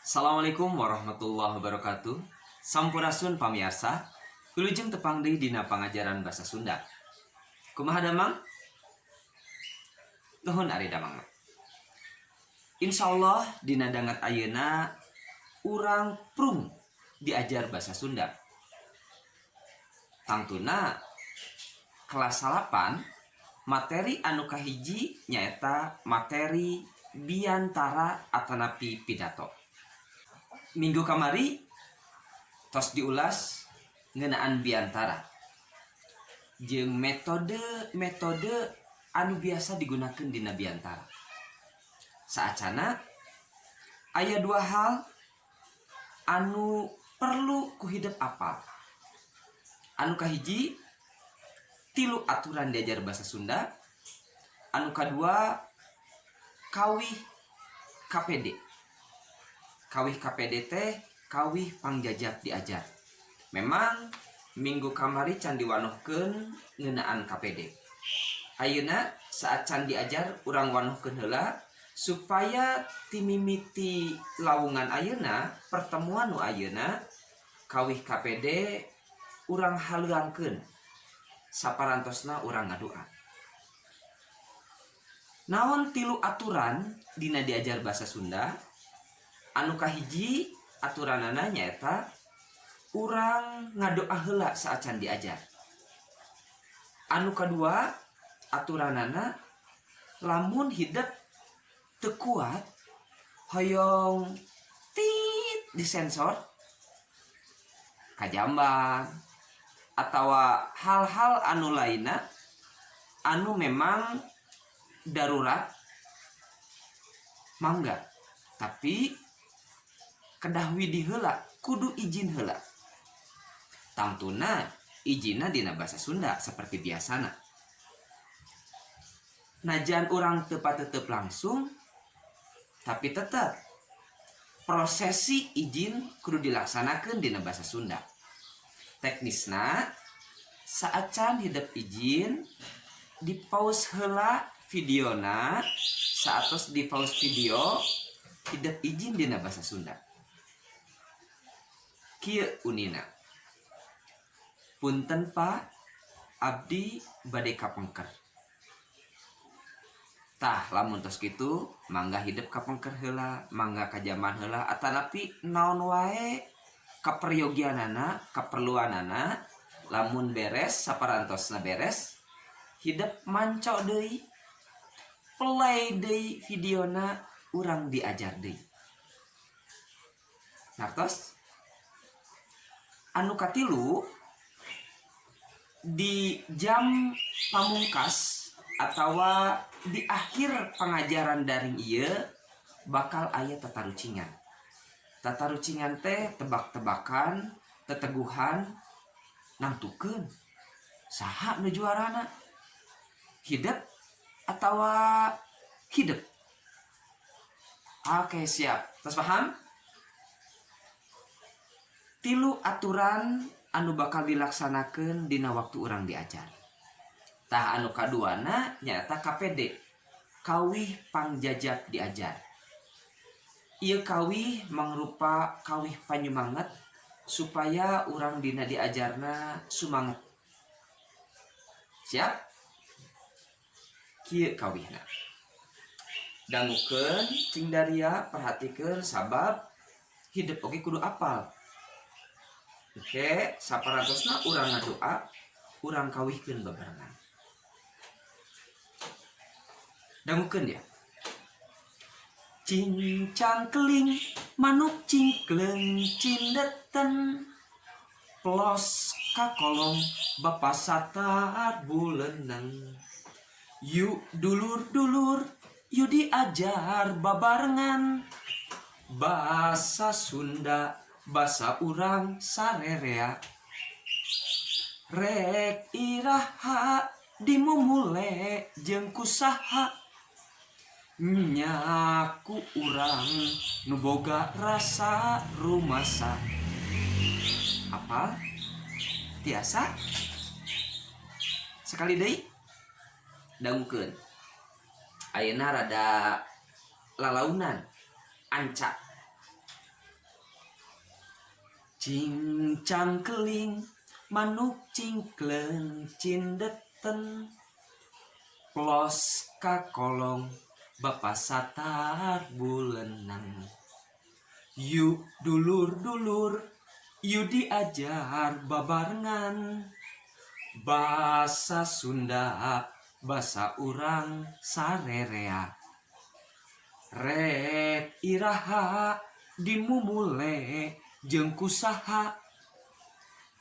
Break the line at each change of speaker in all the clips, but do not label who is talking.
Assalamualaikum warahmatullahi wabarakatuh. Sampurasun pamiarsa. Wilujeng tepang deui dina pangajaran basa Sunda. Kumaha damang? Nuhun ari damang mah. Insyaallah dina danget ayeuna urang prung diajar basa Sunda. Tangtuna kelas 8 materi anu kahiji nyaeta materi biantara atanapi pidato. Minggu kamari tos diulas ngeunaan biantara jeung metode-metode anu biasa digunakan dina biantara. Saacana aya dua hal anu perlu ku hidep apal. Anu kahiji, tilu aturan diajar bahasa Sunda. Anu kadua, kawih KPD. Kawih KPD teh kawih pangjajab diajar. Memang minggu kamari can diwanohkeun ngeunaan KPD. Ayeuna saacan diajar, urang wanohkeun heula supaya timimiti lawungan ayeuna, pertemuan nu ayeuna, kawih KPD urang haleuangkeun saparantosna urang ngadua. Naon tilu aturan dina diajar bahasa Sunda? Anu kahiji aturanana nyaeta urang ngadoa heula saacan diajar. Anu kadua aturanana, lamun hidep teu kuat, hoyong tit disensor, kajamban atau hal-hal anu lainna anu memang darurat, mangga, tapi kedah widi heula, kudu izin heula. Tangtuna izinna dina bahasa Sunda seperti biasana. Najan urang teu patetep langsung, tapi tetap prosesi izin kudu dilaksanakan dina bahasa Sunda. Teknisna, saacan hidep izin, di pause heula videona. Saatos di pause video, hidep izin dina bahasa Sunda. Kieu unina: "Punten Pak, abdi bade kapengker." Tah, lamun tos kitu, mangga hidep kapengker heula, mangga kajamban heula, atanapi naon wae kaperyogianana, kaperluanana. Lamun beres, saparantosna beres, hidep manco deui, play deui videona, urang diajar deui. Nartos? Anu katilu, di jam pamungkas atau di akhir pengajaran daring ieu bakal aya tatarucingan. Tatarucingan teh tebak-tebakan, teteguhan, nangtukeun saha nu juarana, hidep atau hidep. Oke, siap? Tos paham tilu aturan anu bakal dilaksanakan dina waktu urang diajar? Tah, anu kaduana nyaeta KPD, kawih pangjajab diajar. Ieu kawih mangrupa kawih panyumanget supaya urang dina diajarna sumanget. Siap? Kieu kawihna, dangukeun cing daria, perhatikeun, sabab hidep oge kudu apal. Oke, saparantosna urang ngadoa, urang kawihkeun babarengan. Dangukeun ya. Cingcangkeling manuk cingkleung cindeten, plos ka kolong bapa satar buleneng. Yuk dulur-dulur, yuk diajar babarengan basa Sunda, basa urang sarerea. Rek iraha dimumule jeung ku saha, nya ku urang nu boga rasa rumasa. Apal? Tiasa? Sekali deui, dangukeun. Ayeuna rada lalaunan, ancak. Cingcang keling manuk cingkleung cindeten, plos ka kolong Bapa satar buleneng. Yuk dulur-dulur, yuk diajar babarengan, basa Sunda basa urang sarerea. Rek iraha dimumule jeung ku saha,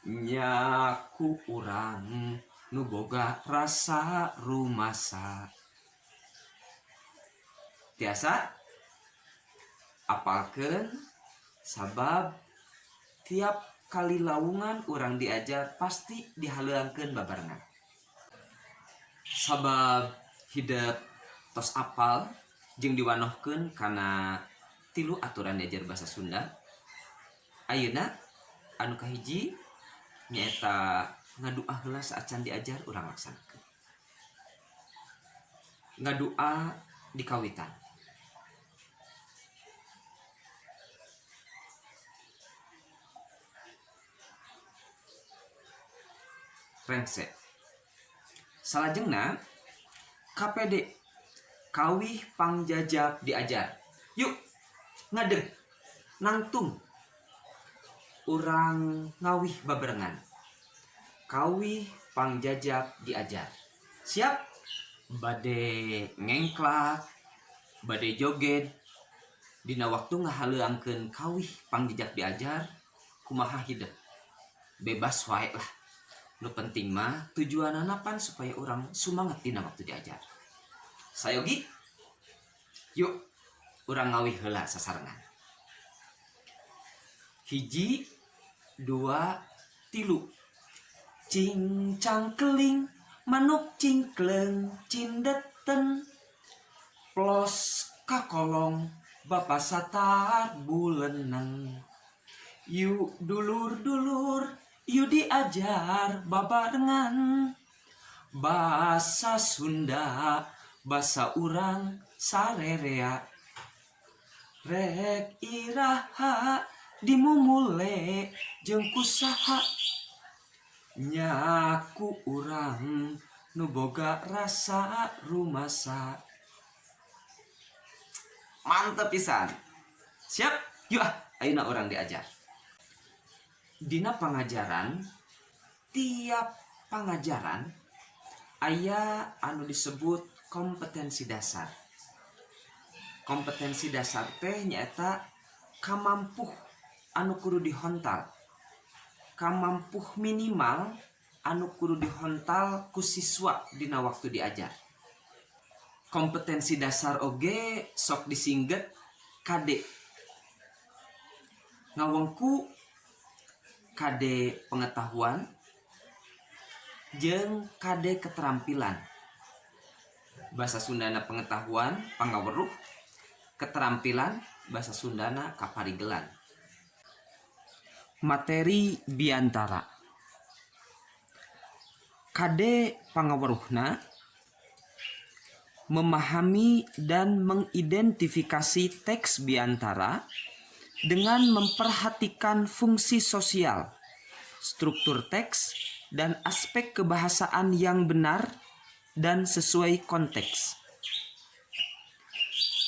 nya ku urang nu boga rasa rumasa. Tiasa apalkeun, sabab tiap kali lawungan urang diajar pasti dihaleuangkeun babarengan. Sabab hidep tos apal jeung diwanohkeun kana tilu aturan diajar basa Sunda, ayeuna anu kahiji nyaeta ngadua heula saacan diajar urang laksanakeun. Ngadua dikawitan. Rengse. Salajengna KPD kawih pangjajap diajar. Yuk ngadeg nangtung urang ngawih babarengan. Kawih pangjajap diajar. Siap? Bade ngengklak, bade joget, dina waktu ngahaleuangkeun kawih pangjajap diajar, kumaha hidep? Bebas wae lah. Nu penting mah tujuanana pan supaya urang sumanget dina waktu diajar. Sayogi? Yuk, urang ngawih heula sasarengan. 1, 2, 3. Cingcang keling manuk cingkleung cindeten, plos ka kolong Bapa satar buleneng. Yuk dulur-dulur, yuk diajar babarengan, basa Sunda basa urang sarerea. Rek iraha dimumule jeung ku saha, nya ku urang nu boga rasa rumasa. Mantep pisan. Siap? Yuk ah, ayeuna urang diajar. Dina pangajaran, tiap pangajaran aya anu disebut kompetensi dasar. Kompetensi dasar teh nyaeta kamampuh anu kudu dihontal. Kamampuh minimal anu kudu dihontal ku siswa dina waktu diajar. Kompetensi dasar oge sok disingget KD. Ngawengku KD pengetahuan jeung KD keterampilan. Bahasa Sundana pengetahuan pangaweruh, keterampilan bahasa Sundana kaparigelan. Materi biantara. KD pangaweruhna memahami dan mengidentifikasi teks biantara dengan memperhatikan fungsi sosial, struktur teks, dan aspek kebahasaan yang benar dan sesuai konteks.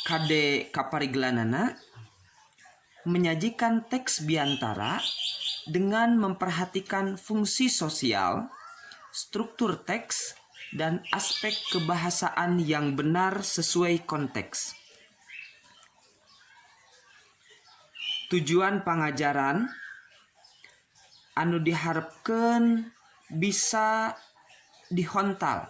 KD kaparigelanana menyajikan teks biantara dengan memperhatikan fungsi sosial, struktur teks, dan aspek kebahasaan yang benar sesuai konteks. Tujuan pangajaran anu diharapkeun bisa dihontal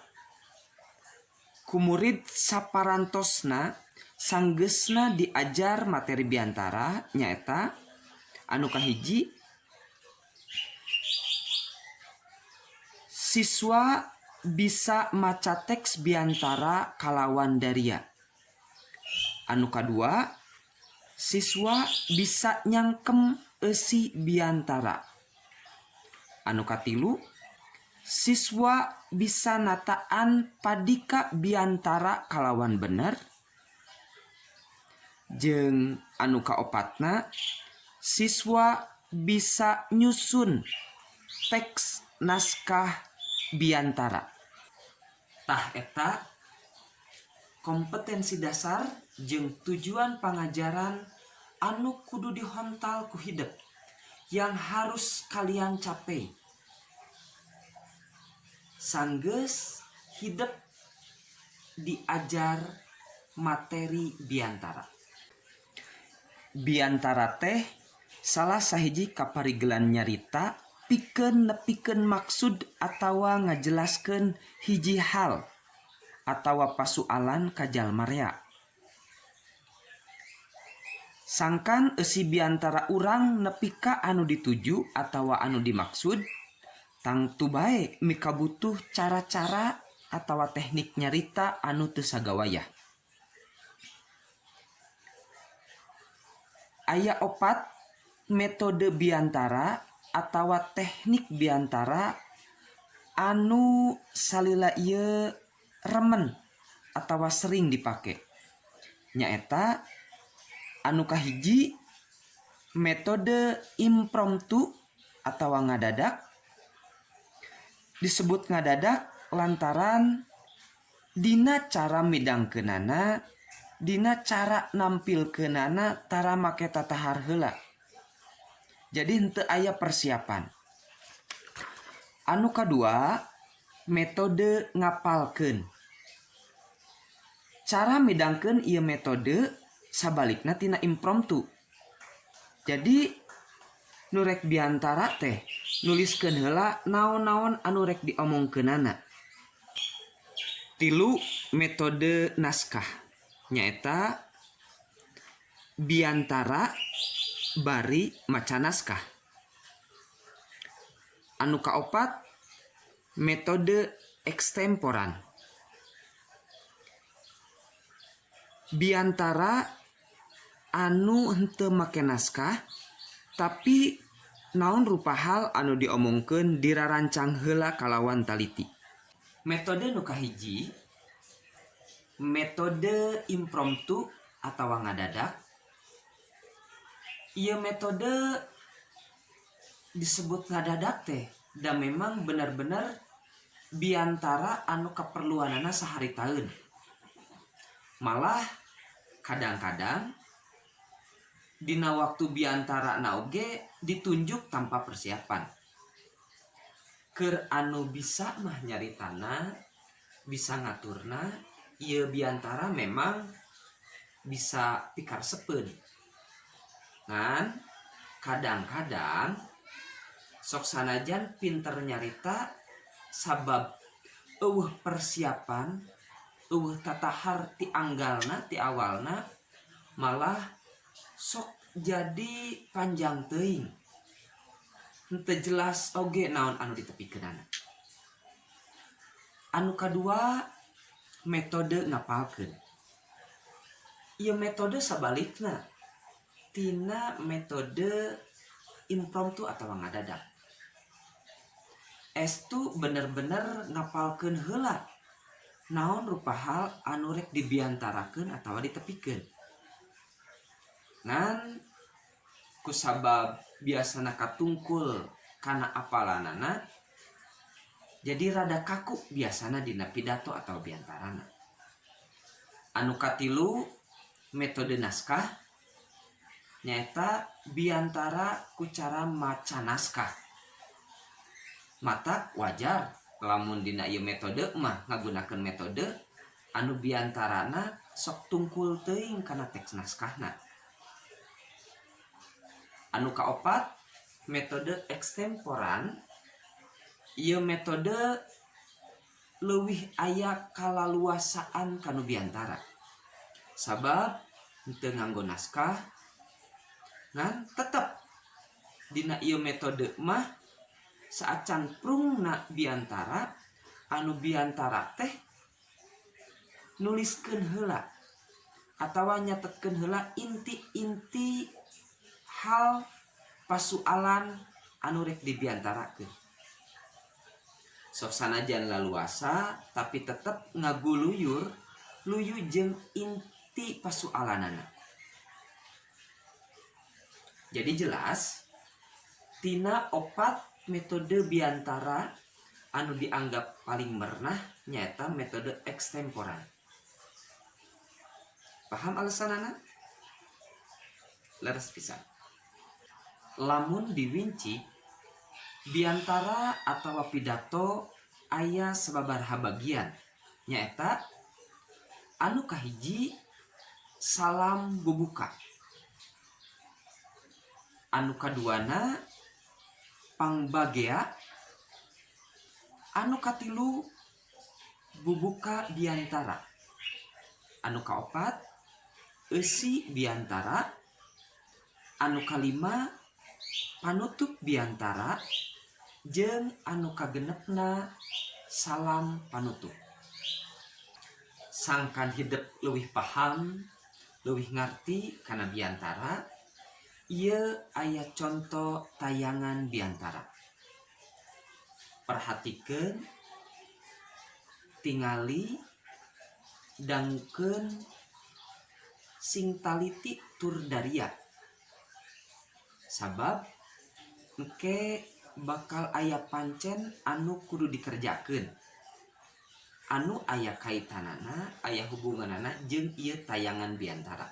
ku murid saparantosna sanggeusna diajar materi biantara nyaeta anu kahiji, siswa bisa maca teks biantara kalawan daria. Anu kadua, siswa bisa nyangkem eusi biantara. Anu katilu, siswa bisa nataan padika biantara kalawan bener. Jeung anu kaopatna, siswa Bisa nyusun teks naskah biantara. Tah, eta kompetensi dasar jeung tujuan pangajaran anu kudu dihontal ku hidep, yang harus kalian capai sanggeus hidep diajar materi biantara. Biantara teh salah sahiji kaparigelan nyarita pikeun nepikeun maksud atawa ngajelaskeun hiji hal atawa pasualan ka jalma rea. Sangkan eusi biantara urang nepi ka anu dituju atawa anu dimaksud, tangtu bae mikabutuh cara-cara atawa teknik nyarita anu teu sagawayah. Aya opat metode biantara atawa teknik biantara anu salila ieu remen atawa sering dipake, nyaeta anu kahiji, metode impromptu atawa ngadadak. Disebut ngadadak lantaran dina cara midangkeunana, dina cara nampilkeunana tara make tatahar heula, jadi henteu aya persiapan. Anu kadua, metode ngapalkeun. Cara midangkeun ieu metode sabalikna tina impromptu, jadi nu rek biantara teh nuliskeun heula naon-naon anu rek diomongkeunana. Tilu, metode naskah, nyaeta biantara bari maca naskah. Anu kaopat, metode ekstemporan, biantara anu henteu make naskah, tapi naon rupa hal anu diomongkeun dirarancang heula kalawan taliti. Metode nu kahiji, metode impromptu atawa ngadadak. Ieu metode disebut ngadadak teh da memang benar-benar biantara anu keperluanana saharitaeun. Malah kadang-kadang dina waktu biantara na oge ditunjuk tanpa persiapan. Keur anu bisa mah nyaritana, bisa ngaturna, ieu biantara memang bisa pikaresepeun. Ngan kadang-kadang sok sanajan pinter nyarita, sabab euweuh persiapan, euweuh tatahar ti anggalna, ti awalna, malah sok jadi panjang teuing, henteu jelas oge naon anu ditepikeunana. Anu kadua, metode ngapalkeun. Ieu metode sabalikna tina metode impromptu atau ngadadak. Estu bener-bener ngapalkeun heula naon rupa hal anu rek dibiantarakeun atawa ditepikeun. Ngan kusabab biasana katungkul kana apalanana, jadi rada kaku biasana dina pidato atau biantarana. Anu katilu, metode naskah, nyaeta biantara ku cara maca naskah. Matak wajar lamun dina ieu metode mah ngagunakeun metode anu biantarana sok tungkul teuing kana teks naskahna. Anu kaopat, metode ekstemporan. Ieu metode leuwih aya kalaluasaan kanu biantara, sabab henteu nganggo naskah. Ngan tetep dina ieu metode mah saacan prungna biantara, anu biantara teh nuliskeun heula atawa nyatetkeun heula inti-inti hal pasualan anu rek dibiantarakeun. Sok sanajan laluasa, tapi tetep ngaguluyur luyu jeung inti pasualanana. Jadi jelas Tina opat metode biantara anu dianggap paling merenah nyaeta metode ekstemporan. Paham alasanana? Leres pisan. Lamun diwinci biantara atawa pidato aya sababaraha bagian nyaeta anu kahiji salam bubuka, anu kaduana pangbagea, anu katilu bubuka biantara, anu kaopat eusi biantara, anu kalima panutup biantara, jeung anu kagenepna salam panutup. Sangkan hidep leuwih paham, leuwih ngarti kana biantara, ieu aya conto tayangan biantara. Perhatikeun, tingali, dangukeun, sing taliti tur daria. Sabab engke bakal aya pancen anu kudu dikerjakeun. Anu aya kaitanana, aya hubunganana jeung ieu tayangan biantara.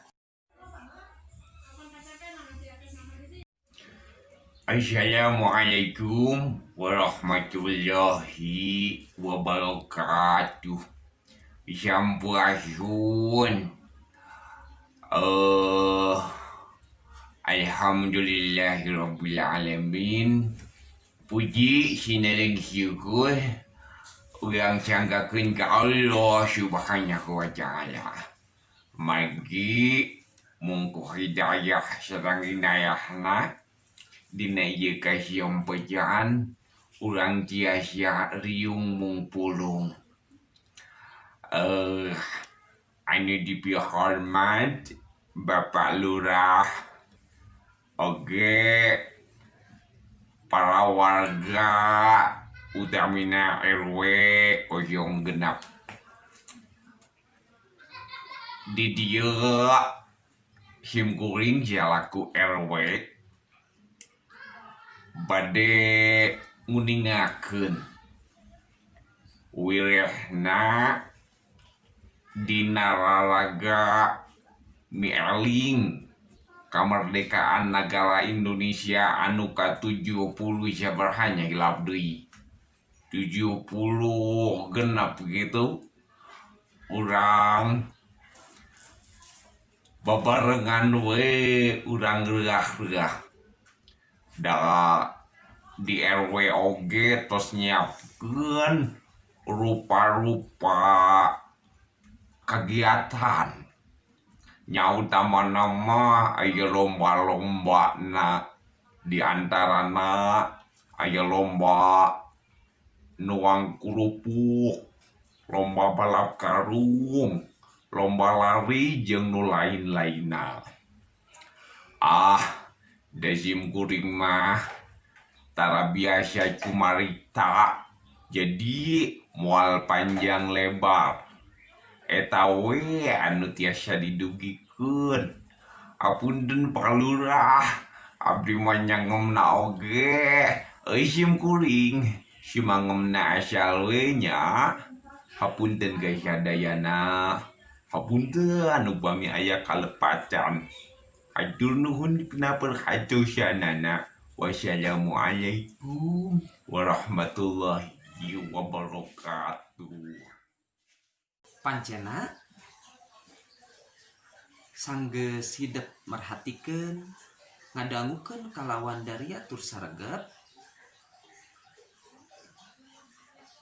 Assalamualaikum warahmatullahi wabarakatuh. Sampurasun. Alhamdulillahirabbil alamin. Puji sinareng syukur urang sanggakeun ka Allah Subhanahu wa taala. Margi mungkuh hidayah sareng inayahna dina ieu kasiompejan urang tiasa riung mungpulung. Anu dipihormat Bapak Lurah oge para warga utamina RW 06. Di dieu sim kuring salaku RW bade nguningakeun wirehna dina raraga mieling kamerdekaan nagara Indonesia anu ka-70 sabaraha nya hilap deui 76 gitu. Urang babarengan we urang reah-reah da di RW oge tos nyiapkeun rupa-rupa kegiatan. Nya utamana mah aya lomba-lombana, di antarana aya lomba nuang kerupuk, lomba balap karung, lomba lari jeung nu lain-lainna. Ah, da sim kuring mah tara biasa cumarita, jadi moal panjang lebar. Eta we anu tiasa didugikeun. Apunten Pak Lurah, abdi mah nyangemna oge. Euy sim kuring, simangemna asal we nya. Hapunten ka sadayana. Hapunten upami aya kalepatan. Hatur nuhun dina perhatosanana. Wassalamualaikum warahmatullahi wabarakatuh.
Pancena sanggeus hidep merhatikeun ngadangukeun kalawan daria tur saregep,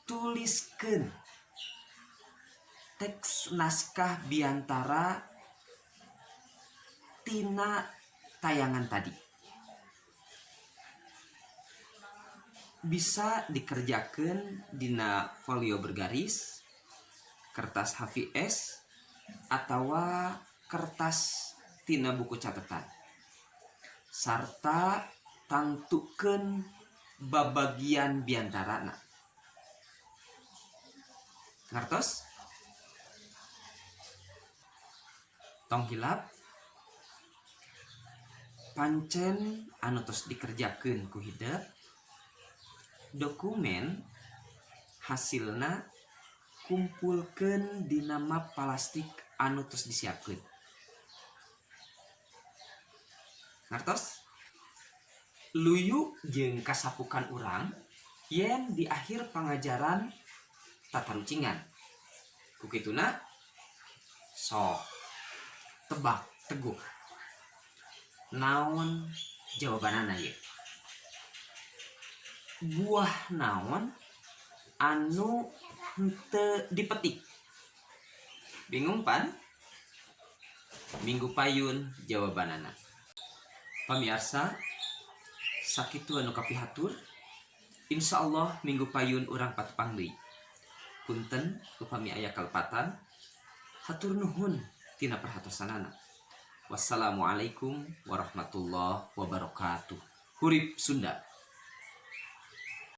tuliskeun teks naskah biantara tina tayangan tadi. Bisa dikerjakan dina folio bergaris, kertas HVS, atawa kertas tina buku catatan. Sarta tangtukeun babagian biantarana. Ngartos? Tong hilap. Pancen anu tos dikerjakeun ku hidep, dokumen hasilna kumpulkeun dina map palastik anu tos disiapkeun. Ngartos? Luyu jeung kasapukan urang yen di akhir pangajaran tatarucingan. Ku kituna sok tebak teguh. Naon jawabanana ye? Buah naon anu henteu dipetik? Bingung pan? Minggu payun jawabanana. Pamiarsa, sakitu anu kapihatur. Insya Allah minggu payun urang patepang deui. Punten upami aya kalepatan. Hatur nuhun tina perhatosanana. Wassalamualaikum warahmatullahi wabarakatuh. Hurip Sunda.